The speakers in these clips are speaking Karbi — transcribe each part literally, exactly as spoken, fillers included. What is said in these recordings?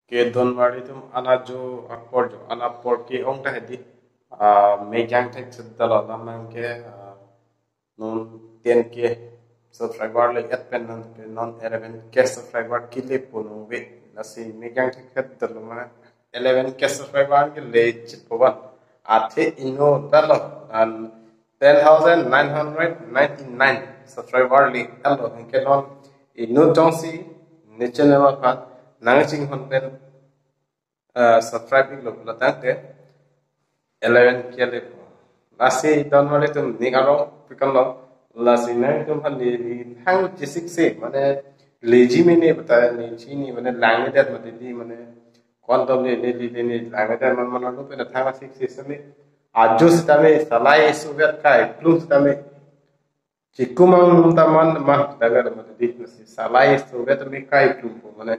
Ke donmar atum, ana jo apor jo, ana apor ke-ong ta hedi. Ah, me jang thek seta lo, lamang ke, ah, non ten K subscriber le-et pen non, pen non eleven K subscriber kele ponong ve. Lasi me jang thek seta lo ma eleven K subscriber kele chit povan. Athe inut ta lo, an ten thousand nine hundred ninety-nine subscriber le-et lo, anke non inut jongsi ne channel aphan nangchinghon pen, ah, subscribe iklo pulo tangte eleven K le. Lasi donmar atum ning arong pikon lo. Lasi nangtum aphan neli thang chisik se, mane leji mene bata ne chini, mane langledet mati di, mane kontom ne, ne di, ne langledet man, man lo pen thang sik se sami. Ajo sitame salai suvet kai plum sitame. Chikumang taman mah tagar mati di, lasi salai suvet me kai plum po mane.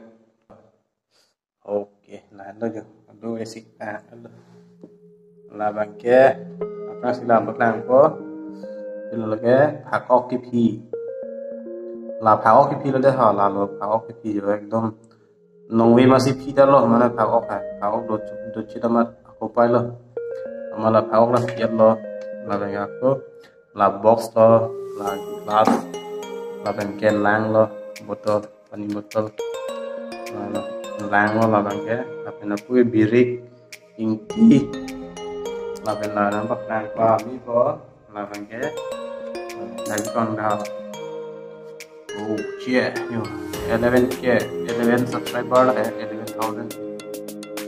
Okay, la lo jo. Aduh, esik, ah, aduh. Labang ke, aphrangsi la paklangpo. Pilo lake, phak-ok kephi. La phak-ok kephi lo de ha, la lo phak-ok kephi jo ekdom. Nongve masi phi ta lo, mane phak-ok ha. Phak-ok do, do chit amat ako pai lo. Ama la phak-ok la phi lo. Labang ako. La box lo, la glass, lapen ke lang lo, bottle, pani bottle. La, la, lang lo labang ke, lapen lapu birik, ingti, lapen la nang bak nang pa mi po, labang ke, lagi kong dah. Oh, yeah, yo, eleven K, eleven subscriber la, eh, eleven thousand,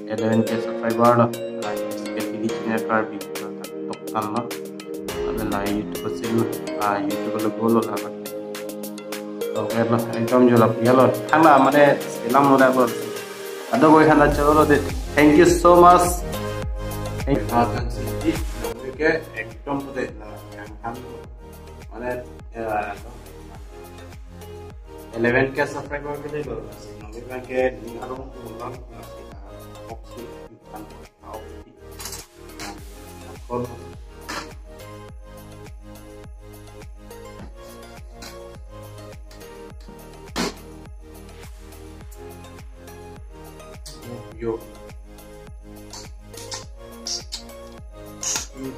eleven K subscriber la, la, S K T V channel Karbi, tok tan lo, lapen la YouTube channel, ah, YouTube lo bolo la, okay lo, ekdom jo la, ya lo, thang la, mane, selam lo da bol, ado koi khana chalo lo de, thank you so much, thank you, ah, kan sih, oke, ekdom lo de, la, yang kan, mane, ya, eleven K subscriber ke de lo, si nang eleven K ni arong tu orang, na si na box si kan tau. Yo. Hmm.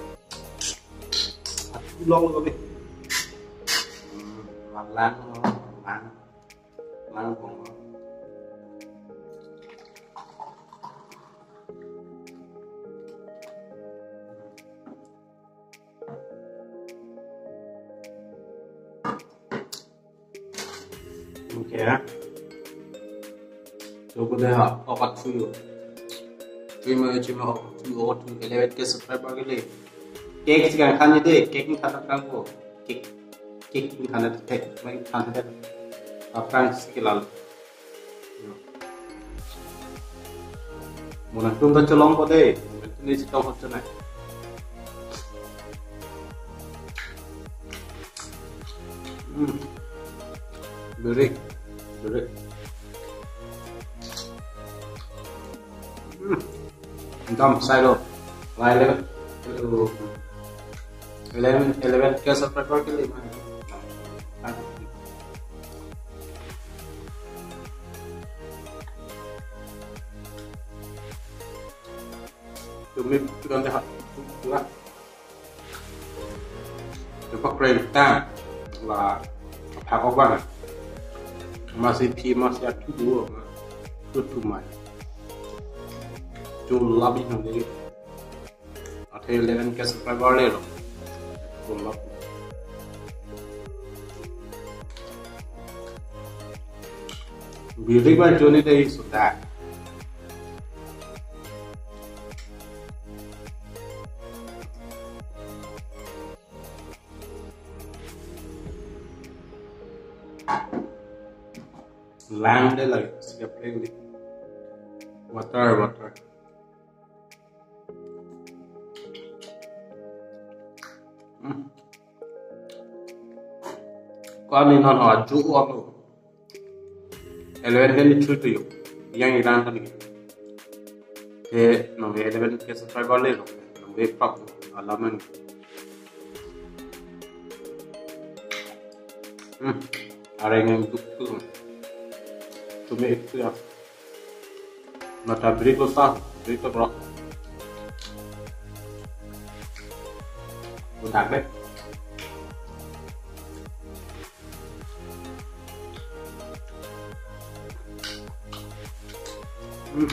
Atulong kami. Hmm, malang, malang. Malang kong. Okay, ha. So, ko de ha, ok athu yo. Three mo, three mo, ok athu, ok athu, eleven K subscriber ke le. Cake si kan khan de, cake ni khan kan ko. Cake, cake ni khan de, cake ni khan de. Aphrang si ke lal. Mo nangtum ta cholong ko de, mo nangtum ni chetong ko chonai. Hmm. Birik, birik. Hmm. Dam, sai lo. Lai le. Eleven, eleven K subscriber ke lima. Tumi pikan de ha. Tua. Tua pak kren ta. La phak-ok abang. Masi phi masi athu do. Athu mai. Jo labi nang de. Athe eleven K subscriber le lo. Ko lo. Birik ba joni de sudah. Lang de lagi, siap lagi. Water, water. Hmm. Ko ami non ho aju anu. Eleven K ni chu tu yo. Yang iran kan ni. Te nong eleven K subscriber le lo. Nong pak alaman. Hmm. Areng yang duk tu. Tumi itu ya. Nata break lo sa, break lo bro. Udah deh. Hmm.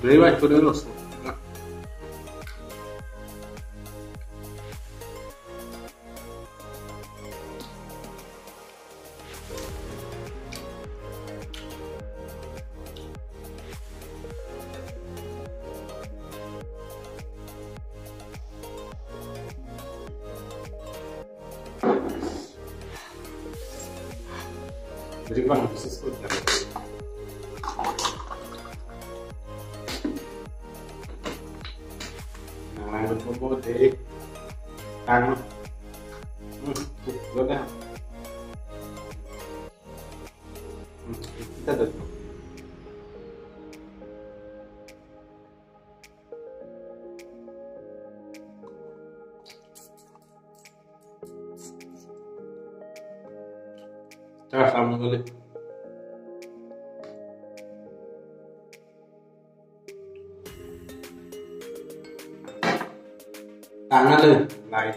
Very much for the loss. Jadi bang, khusus tuh. Nah, lanjut bobo deh. Tang. Hmm, tuh, udah. Hmm, kita tuh. Terus sama kali. Tangan tuh, lain.